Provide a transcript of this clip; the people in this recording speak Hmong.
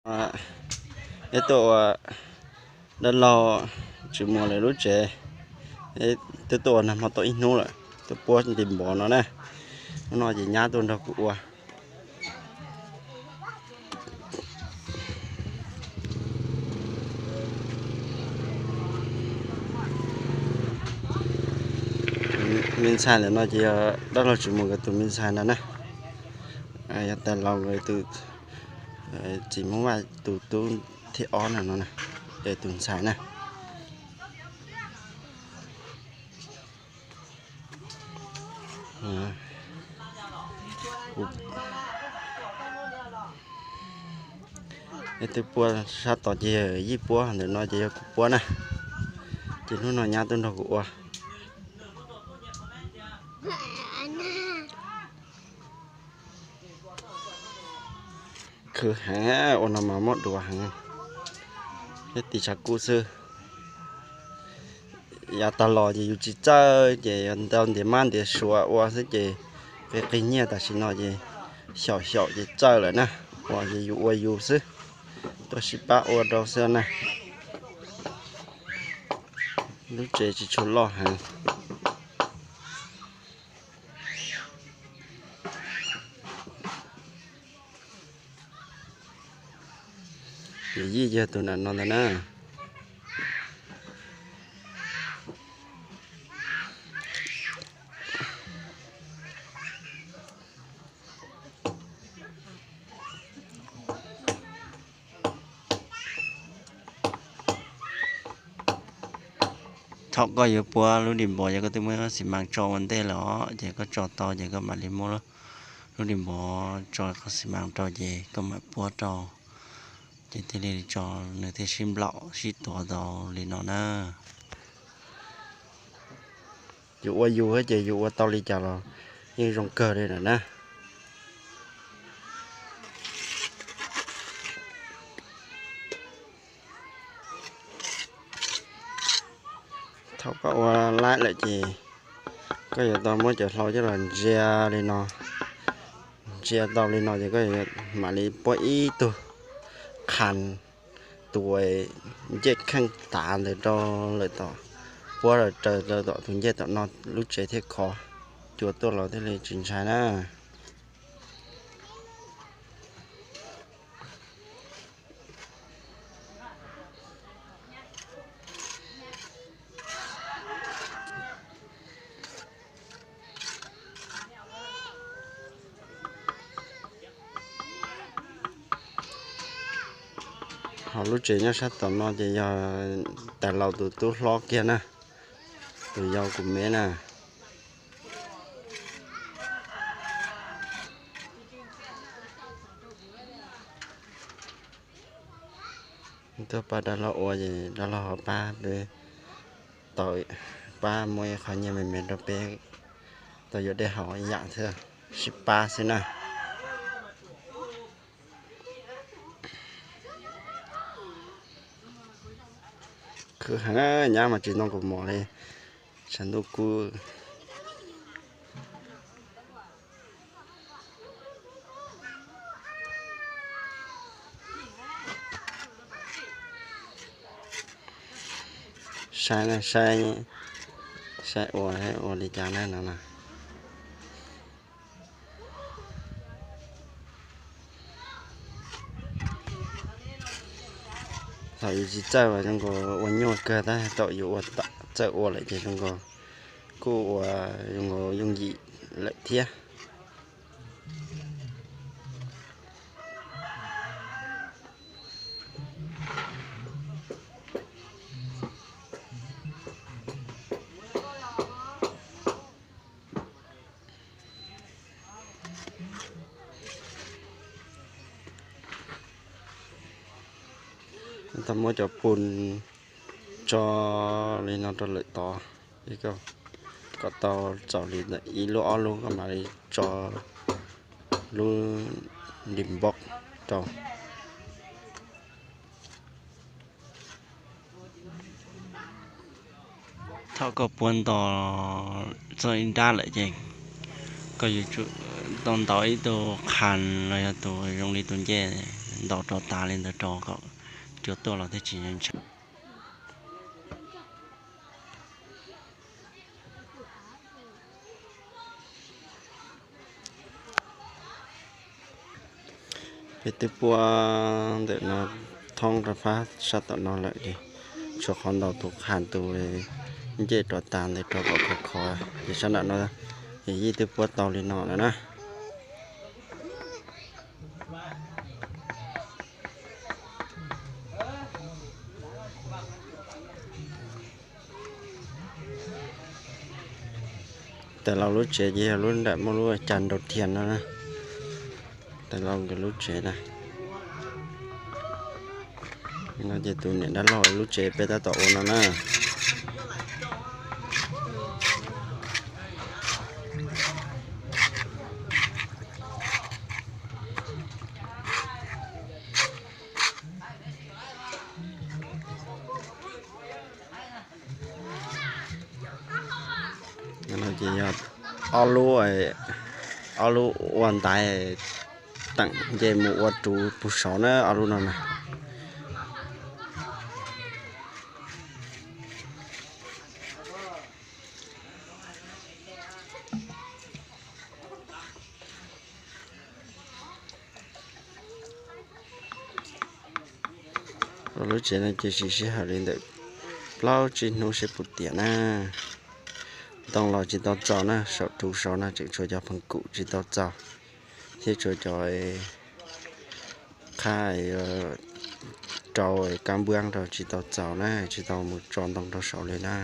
Peb tuaj ua dab laug Tswv Muas lawv lub tsev, twb tuaj ua nag hmo tau ib hnub lawm, tuaj puab ntim npov no na. Hnub no ces nyab tuaj nrog kuv ua. Me ntxhais ntawm no ces yog dab laug Tswv Muas nkawd tus me ntxhais ntag na. Yog tais laus nkawd tus txiv Hmoob Vaj tus tub thib ob no, tus ntxhais na. Twb puab sab tod ces yog yij puab, ntawm no ces yog kuv puab na. Ces hnub no nyab tuaj nrog kuv ua. Khwv heev, ua no mas muab duav heev, thiab tis tshav kub xwb. Yav tag los ces yus tsis txawj ces yus tau ntiav mab ntiav suav ua xwb ces qi qig nyiaj, tam sim no ces xyaum xyaum ces txawj lawm na, ua ces yus ua yus xwb, tuaj sib pab ua rau xwb na. Lub tsev tsis tshua loj heev. Yij yog tus nram no ntag na. Thaum koj yuav puab lub dim npov, yog koj twb muaj qhov xi mas tso ua ntej lawm os, ces koj tso tau ces koj mam li muab lub dim npov tso qhov xi mas rau ces koj mam puab rau, ces thiaj li tso, nws thiaj sib nplaum sib tuav tau li no na. Yus ua yus ces yus ua tau li cas los yeej zoo kawg li lawm na. Thaum koj ua laib lawm ces koj yuav tau muab cov hlau coj los ntsia li no, ntsia tau li no ces koj mam li puab ib tug qhas tus ncej kheej tav ntawd rau lawm tom, puab raws rau tom tus ncej tom no lub tsev thiaj khov, cua tuaj los thiaj li tsis ntshai na. Ho lub tsev nyob sab tom no ces yog tais laus tus tub hlob kiag na, tus yau kuv me na. Tuaj pab dab laug ua ces dab laug ho pab peb tau, pab muab ib qho nyiaj me me rau peb tau yuav dej haus ib yam thiab, sib pab xwb na. Khwv heev, nyab mas tsis ntoo kaus mom li, tshav ntuj kub. Saib, saib, saib ua, ua li cas na no na. Thaum yus tsis txawj zoo nkaus ua nyuaj kawg, tab thaum yus ua txawj ua lawm ces zoo nkaus kuj ua zoo nkaus yooj yim lawm thiab. Tau muab cov pun tso li no rau lawm tod, kom tau txaus li ntawm ib lub ob lub koj mam li tso lub dim npov rau. Thaum koj puab nto txog ib nrab lawm ces koj yuav tsum tau ntaus ib tug qhas los yog tus zoo li tus ncej ntaus rau tas li ntawd rau kom cua tuaj los thiaj tsis ntshai. Peb twb puab ntawm no thoob rau fab sab tom no lawm ces tshuav qhov ntaus tus qhas tus ncej rov tas ntawd rau kom khov khov ces sab nram no yij twb puab tau li no lawm na. Tais laus lub tsev ces yog lub nram muaj lub cag nraug thiab no na. Tais laus nkawd lub tsev na. No ces tus niam dab laug lub tsev peb tab tom ua no na. No ces yog ob lub, ob lub ua ntaiv teem nce mus ua ruv puag saud na, ob lub no na. Lub tsev no ces siv sij hawm li ntawm plaub tsib hnub seb puas tiav na. Ntoo los tsis tau txaus na, saum ruv saud na tseem tshuav cov pheej kum tsis tau txaus, thiab tshuav cov qhab rau kab npuab rau tsis tau txaus na, tsis tau mus tso ntoo rau saud li na.